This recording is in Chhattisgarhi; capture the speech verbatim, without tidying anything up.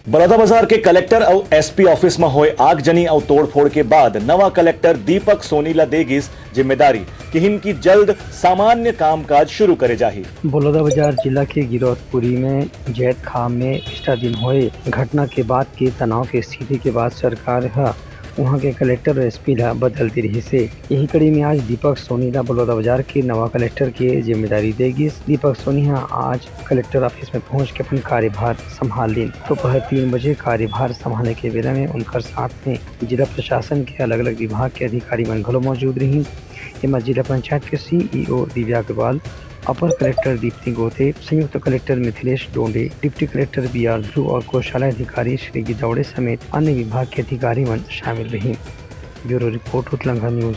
बलौदाबाजार के कलेक्टर अउ एसपी ऑफिस म होए आगजनी अउ तोड़फोड़ के बाद नवा कलेक्टर दीपक सोनी ल दे गिस जिम्मेदारी, किहिन कि जल्द सामान्य कामकाज शुरू करे जाही। बलौदाबाजार जिला के गिरौदपुरी में जैतखाम में पिछला दिन होए घटना के बाद के तनाव के स्थिति के बाद सरकार ह उहां के कलेक्टर अउ एसपी ला बदल दे रिहिस हे। यही कड़ी में आज दीपक सोनी ला बलौदाबाजार के नवा कलेक्टर के जिम्मेदारी दे गिस। दीपक सोनी ह आज कलेक्टर ऑफिस में पहुंच के अपन कार्यभार संभाल लीन। दोपहर तीन बजे कार्यभार संभाले के बेला में उनकर साथ में जिला प्रशासन के अलग-अलग विभाग के अधिकारी मन घलो मौजूद रहिन। एमा जिला पंचायत के सीईओ दिव्या अग्रवाल, अपर कलेक्टर दीप्ति गोते, संयुक्त collector Mithilesh Donde, deputy collector B R Dhruv कोषालय अधिकारी श्री गिदौड़े समेत अन्य विभाग के अधिकारी मन शामिल रहिन। Bureau report, Utlangha news.